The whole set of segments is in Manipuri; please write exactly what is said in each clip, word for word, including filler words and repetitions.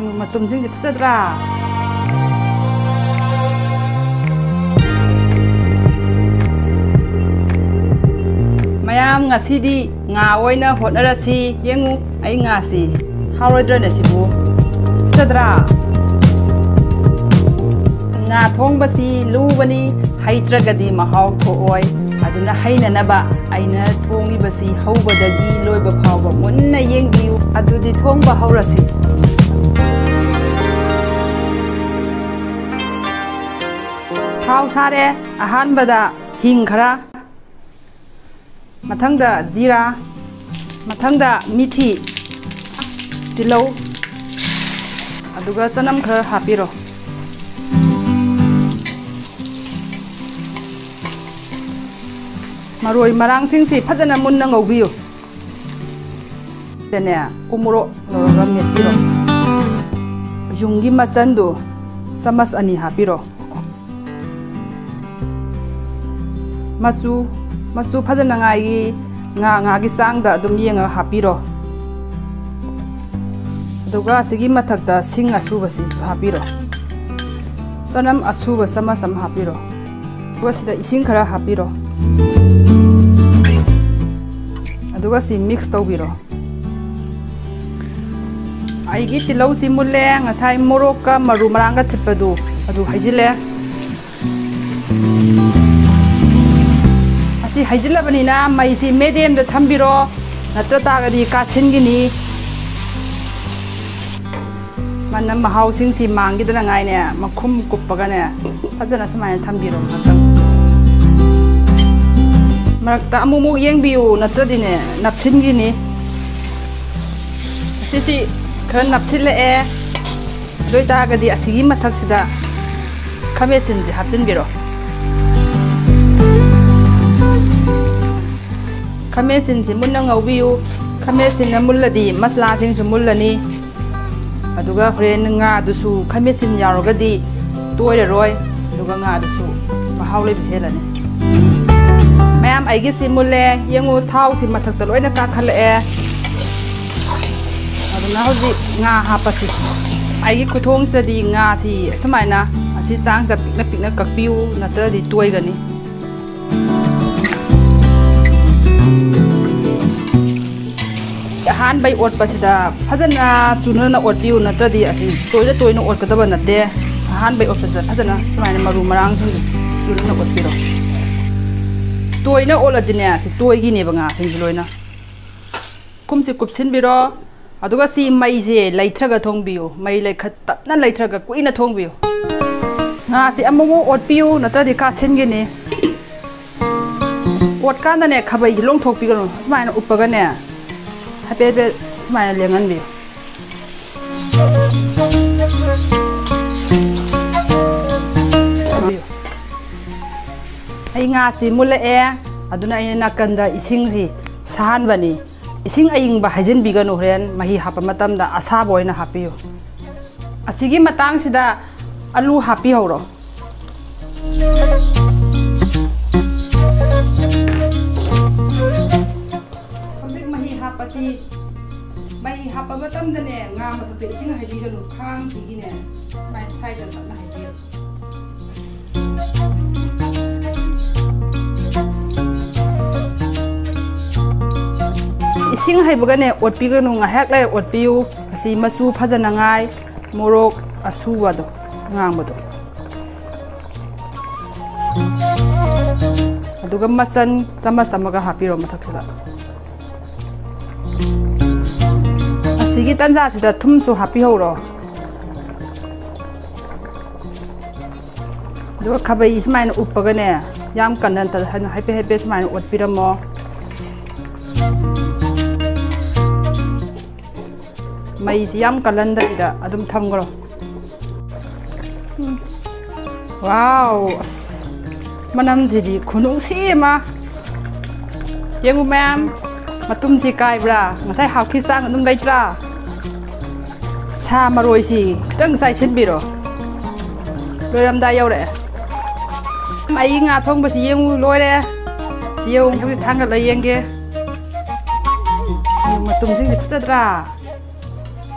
ꯃꯇꯨꯝꯁꯤꯡꯁꯦ ꯐꯖꯗ꯭ꯔꯥ? ꯃꯌꯥꯝ, ꯉꯁꯤꯗꯤ ꯉꯥ ꯑꯣꯏꯅ ꯍꯣꯠꯅꯔꯁꯤ꯫ ꯌꯦꯡꯉꯨ, ꯑꯩ ꯉꯥꯁꯤ ꯍꯥꯎꯔꯣꯏꯗ꯭ꯔꯅꯦ ꯁꯤꯕꯨ? ꯐꯖꯗ꯭ꯔꯥ? ꯉꯥ ꯊꯣꯡꯕꯁꯤ ꯂꯨꯕꯅꯤ, ꯍꯩꯇ꯭ꯔꯒꯗꯤ ꯃꯍꯥꯎ ꯊꯣꯛꯑꯣꯏ꯫ ꯑꯗꯨꯅ ꯍꯩꯅꯅꯕ ꯑꯩꯅ ꯊꯣꯡꯉꯤꯕꯁꯤ ꯍꯧꯕꯗꯒꯤ ꯂꯣꯏꯕ ꯐꯥꯎꯕ ꯃꯨꯟꯅ ꯌꯦꯡꯕꯤꯌꯨ꯫ ꯑꯗꯨꯗꯤ ꯊꯣꯡꯕ ꯍꯧꯔꯁꯤ꯫ ꯊꯥꯎ ꯁꯥꯔꯦ꯫ ꯑꯍꯥꯟꯕꯗ ꯍꯤꯡ ꯈꯔ, ꯃꯊꯪꯗ ꯖꯤꯔꯥ, ꯃꯊꯪꯗ ꯃꯤꯊꯤ, ꯇꯤꯜꯍꯧ, ꯑꯗꯨꯒ ꯆꯅꯝ ꯈꯔ ꯍꯥꯞꯄꯤꯔꯣ꯫ ꯃꯔꯣꯏ ꯃꯔꯥꯡꯁꯤꯡꯁꯤ ꯐꯖꯅ ꯃꯨꯟꯅ ꯉꯧꯕꯤꯌꯨ꯫ ꯁꯤꯗꯅꯦ, ꯎꯃꯣꯔꯣꯛ ꯂꯧꯔꯒ ꯃꯦꯠꯄꯤꯔꯣ꯫ ꯌꯨꯝꯒꯤ ꯃꯆꯜꯗꯨ ꯆꯥꯃꯁ ꯑꯅꯤ ꯍꯥꯞꯄꯤꯔꯣ꯫ ꯃꯆꯨ, ꯃꯆꯨ ꯐꯖꯅꯉꯥꯏꯒꯤ ꯉꯥ ꯉꯥꯒꯤ ꯆꯥꯡꯗ ꯑꯗꯨꯝ ꯌꯦꯡꯉꯒ ꯍꯥꯞꯄꯤꯔꯣ꯫ ꯑꯗꯨꯒ ꯑꯁꯤꯒꯤ ꯃꯊꯛꯇ ꯁꯤꯡ ꯑꯁꯨꯕꯁꯤꯁꯨ ꯍꯥꯞꯄꯤꯔꯣ꯫ ꯆꯅꯝ ꯑꯁꯨꯕ ꯆꯥꯃꯁ ꯑꯃ ꯍꯥꯞꯄꯤꯔꯣ꯫ ꯑꯗꯨꯒ ꯁꯤꯗ ꯏꯁꯤꯡ ꯈꯔ ꯍꯥꯞꯄꯤꯔꯣ꯫ ꯑꯗꯨꯒ ꯁꯤ mix ꯇꯧꯕꯤꯔꯣ꯫ ꯑꯩꯒꯤ ꯇꯤꯜꯍꯧꯁꯤ ꯃꯨꯜꯂꯦ꯫ ꯉꯁꯥꯏ ꯃꯣꯔꯣꯛꯀ ꯃꯔꯨ ꯃꯔꯥꯡꯒ ꯊꯤꯠꯄꯗꯨ ꯑꯗꯨ ꯍꯩꯖꯤꯜꯂꯦ꯫ ꯑꯁꯤ ꯍꯩꯖꯤꯜꯂꯕꯅꯤꯅ ꯃꯩꯁꯤ mediumꯗ ꯊꯝꯕꯤꯔꯣ, ꯅꯠꯇ ꯇꯥꯔꯒꯗꯤ ꯀꯥꯁꯤꯟꯈꯤꯅꯤ꯫ ꯃꯅꯝ ꯃꯍꯥꯎꯁꯤꯡꯁꯤ ꯃꯥꯡꯈꯤꯗꯅꯉꯥꯏꯅꯦ, ꯃꯈꯨꯝ ꯀꯨꯞꯄꯒꯅꯦ, ꯐꯖꯅ ꯁꯨꯃꯥꯏꯅ ꯊꯝꯕꯤꯔꯣ ꯉꯥꯛꯇꯪ꯫ ꯃꯔꯛꯇ ꯑꯃꯨꯛꯃꯨꯛ ꯌꯦꯡꯕꯤꯌꯨ, ꯅꯠꯇ꯭ꯔꯗꯤꯅꯦ, ꯅꯞꯁꯤꯟꯈꯤꯅꯤ꯫ ꯑꯁꯤꯁꯤ ꯈꯔ ꯅꯞꯁꯤꯜꯂꯛꯑꯦ꯫ ꯑꯗꯨ ꯑꯣꯏꯇꯥꯔꯒꯗꯤ ꯑꯁꯤꯒꯤ ꯃꯊꯛꯁꯤꯗ ꯈꯥꯃꯦꯟ ꯑꯁꯤꯟꯁꯦ ꯍꯥꯞꯆꯤꯟꯕꯤꯔꯣ꯫ ꯈꯥꯃꯦꯟ ꯑꯁꯤꯟꯁꯤ ꯃꯨꯟꯅ ꯉꯧꯕꯤꯌꯨ꯫ ꯈꯥꯃꯦꯟ ꯑꯁꯤꯟꯅ ꯃꯨꯜꯂꯗꯤ ꯃꯁꯂꯥꯁꯤꯡꯁꯨ ꯃꯨꯜꯂꯅꯤ꯫ ꯑꯗꯨꯒ ꯍꯣꯔꯦꯟ ꯉꯥꯗꯨꯁꯨ ꯈꯥꯃꯦꯟ ꯑꯁꯤꯟ ꯌꯥꯎꯔꯒꯗꯤ ꯇꯣꯏꯔꯔꯣꯏ꯫ ꯑꯗꯨꯒ ꯉꯥꯗꯨꯁꯨ ꯃꯍꯥꯎ ꯂꯩꯕ ꯍꯦꯜꯂꯅꯤ꯫ ꯃꯌꯥꯝ, ꯑꯩꯒꯤꯁꯤ ꯃꯨꯜꯂꯦ꯫ ꯌꯦꯡꯉꯨ, ꯊꯥꯎꯁꯤ ꯃꯊꯛꯇ ꯂꯣꯏꯅ ꯀꯥꯈꯠꯂꯛꯑꯦ꯫ ꯑꯗꯨꯅ ꯍꯧꯖꯤꯛ ꯉꯥ ꯍꯥꯞꯄꯁꯤ꯫ ꯑꯩꯒꯤ ꯈꯨꯊꯣꯡꯁꯤꯗꯗꯤ ꯉꯥꯁꯤ ꯑꯁꯨꯃꯥꯏꯅ ꯑꯁꯤ ꯆꯥꯡꯁꯤꯗ ꯄꯤꯛꯅ ꯄꯤꯛꯅ ꯀꯛꯄꯤꯌꯨ, ꯅꯠꯇ꯭ꯔꯗꯤ ꯇꯣꯏꯒꯅꯤ꯫ ꯑꯍꯥꯟꯕꯩ ꯑꯣꯠꯄꯁꯤꯗ ꯐꯖꯅ ꯆꯨꯅꯅ ꯑꯣꯠꯄꯤꯌꯨ, ꯅꯠꯇ꯭ꯔꯗꯤ ꯑꯁꯤ ꯇꯣꯏꯅ ꯇꯣꯏꯅ ꯑꯣꯠꯀꯗꯕ ꯅꯠꯇꯦ꯫ ꯑꯍꯥꯟꯕꯩ ꯑꯣꯠꯄꯁꯤꯗ ꯐꯖꯅ ꯁꯨꯃꯥꯏꯅ ꯃꯔꯨ ꯃꯔꯥꯡꯁꯤꯡꯁꯦ ꯆꯨꯅꯅ ꯑꯣꯠꯄꯤꯔꯣ꯫ ꯇꯣꯏꯅ ꯑꯣꯠꯂꯗꯤꯅꯦ ꯁꯤ ꯇꯣꯏꯒꯤꯅꯦꯕ ꯉꯥꯁꯤꯡꯁꯦ ꯂꯣꯏꯅ꯫ ꯀꯨꯝꯁꯤ ꯀꯨꯞꯁꯤꯟꯕꯤꯔꯣ꯫ ꯑꯗꯨꯒ ꯁꯤ ꯃꯩꯁꯦ ꯂꯩꯊ꯭ꯔꯒ ꯊꯣꯡꯕꯤꯌꯨ꯫ ꯃꯩ ꯂꯩꯈꯠ ꯇꯞꯅ ꯂꯩꯊ꯭ꯔꯒ ꯀꯨꯏꯅ ꯊꯣꯡꯕꯤꯌꯨ꯫ ꯉꯥꯁꯤ ꯑꯃꯨꯛꯃꯨꯛ ꯑꯣꯠꯄꯤꯌꯨ, ꯅꯠꯇ꯭ꯔꯗꯤ ꯀꯥꯁꯤꯟꯒꯅꯤ꯫ ꯑꯣꯠꯀꯥꯟꯗꯅꯦ, ꯈꯥꯕꯩꯁꯦ ꯂꯣꯡꯊꯣꯛꯄꯤꯒꯅꯨ꯫ ꯑꯁꯨꯃꯥꯏꯅ ꯎꯞꯄꯒꯅꯦ, ꯍꯥꯏꯐꯦꯠ ꯍꯥꯏꯐꯦꯠ ꯁꯨꯃꯥꯏꯅ ꯂꯦꯡꯍꯟꯕꯤꯌꯨ꯫ ꯑꯩ ꯉꯥꯁꯤ ꯃꯨꯜꯂꯛꯑꯦ, ꯑꯗꯨꯅ ꯑꯩꯅ ꯅꯥꯀꯟꯗ ꯏꯁꯤꯡꯁꯤ ꯁꯥꯍꯟꯕꯅꯤ꯫ ꯏꯁꯤꯡ ꯑꯏꯪꯕ ꯍꯩꯖꯤꯟꯕꯤꯒꯅꯨ, ꯍꯣꯔꯦꯟ ꯃꯍꯤ ꯍꯥꯞꯄ ꯃꯇꯝꯗ ꯑꯁꯥꯕ ꯑꯣꯏꯅ ꯍꯥꯞꯄꯤꯌꯨ꯫ ꯑꯁꯤꯒꯤ ꯃꯇꯥꯡꯁꯤꯗ ꯑꯂꯨ ꯍꯥꯞꯄꯤꯍꯧꯔꯣ꯫ ꯍꯧꯖꯤꯛ ꯃꯍꯤ ꯍꯥꯞꯄꯁꯤ꯫ ꯃꯍꯤ ꯍꯥꯞꯄ ꯃꯇꯝꯗꯅꯦ, ꯉꯥ ꯃꯊꯛꯇ ꯏꯁꯤꯡ ꯍꯩꯕꯤꯒꯅꯨ, ꯈꯥꯡꯁꯤꯒꯤꯅꯦ ꯁꯨꯃꯥꯏꯅ ꯁꯥꯏꯗ ꯇꯞꯅ ꯍꯩꯕꯤꯌꯨ꯫ ꯏꯁꯤꯡ ꯍꯩꯕꯒꯅꯦ ꯑꯣꯠꯄꯤꯒꯅꯨ, ꯉꯥꯏꯍꯥꯛ ꯂꯩꯔ ꯑꯣꯠꯄꯤꯌꯨ꯫ ꯑꯁꯤ ꯃꯆꯨ ꯐꯖꯅꯉꯥꯏ, ꯃꯣꯔꯣꯛ ꯑꯁꯨꯕꯗꯣ, ꯑꯉꯥꯡꯕꯗꯣ, ꯑꯗꯨꯒ ꯃꯆꯜ ꯆꯥꯃꯁ ꯑꯃꯒ ꯍꯥꯞꯄꯤꯔꯣ ꯃꯊꯛꯁꯤꯗ꯫ ꯑꯁꯤꯒꯤ ꯇꯟꯖꯥꯁꯤꯗ ꯊꯨꯝꯁꯨ ꯍꯥꯞꯄꯤꯍꯧꯔꯣ꯫ ꯑꯗꯨꯒ ꯈꯥꯕꯩ ꯁꯨꯃꯥꯏꯅ ꯎꯞꯄꯒꯅꯦ, ꯌꯥꯝ ꯀꯟꯅ ꯅꯠꯇ-, ꯍꯥꯏꯐꯦꯠ ꯍꯥꯏꯐꯦꯠ ꯁꯨꯃꯥꯏꯅ ꯑꯣꯠꯄꯤꯔꯝꯃꯣ꯫ ꯃꯩꯁꯤ ꯌꯥꯝ ꯀꯜꯍꯟꯗꯕꯤꯗ ꯑꯗꯨꯝ ꯊꯝꯈ꯭ꯔꯣ꯫ ꯎꯝ꯫ ꯋꯥꯎ, ꯑꯁ, ꯃꯅꯝꯁꯤꯗꯤ ꯈꯨꯅꯨꯡꯁꯤ ꯑꯃ꯫ ꯌꯦꯡꯉꯨ ꯃꯌꯥꯝ, ꯃꯇꯨꯝꯁꯤ ꯀꯥꯏꯕ꯭ꯔꯥ? ꯉꯁꯥꯏ ꯍꯥꯞꯈꯤ ꯆꯥꯡ ꯑꯗꯨꯝ ꯂꯩꯇ꯭ꯔꯥ? ꯁꯥ ꯃꯔꯣꯏꯁꯤ ꯈꯤꯇꯪ ꯆꯥꯏꯁꯤꯟꯕꯤꯔꯣ꯫ ꯂꯣꯏꯔꯝꯗꯥꯏ ꯌꯧꯔꯛꯑꯦ꯫ ꯑꯩ ꯉꯥ ꯊꯣꯡꯕꯁꯤ ꯌꯦꯡꯉꯨ, ꯂꯣꯏꯔꯦ꯫ ꯁꯤ ꯌꯦꯡꯉꯨ, ꯍꯧꯖꯤꯛ ꯊꯥꯡꯒꯠꯂ ꯌꯦꯡꯒꯦ꯫ ꯃꯇꯨꯝꯁꯤꯡꯁꯤ ꯐꯖꯗ꯭ꯔꯥ?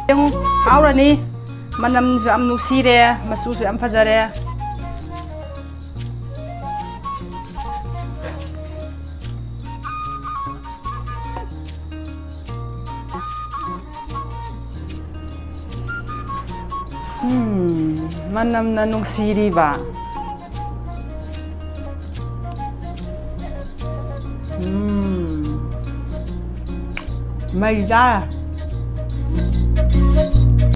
ꯌꯦꯡꯉꯨ, ꯍꯥꯎꯔꯅꯤ꯫ ꯃꯅꯝꯁꯨ ꯌꯥꯝ ꯅꯨꯡꯁꯤꯔꯦ, ꯃꯆꯨꯁꯨ ꯌꯥꯝ ꯐꯖꯔꯦ꯫ ꯎꯝ, ꯃꯅꯝꯅ ꯅꯨꯡꯁꯤꯔꯤꯕ꯫ ꯎꯝ, ꯃꯩ ꯆꯥꯔꯦ꯫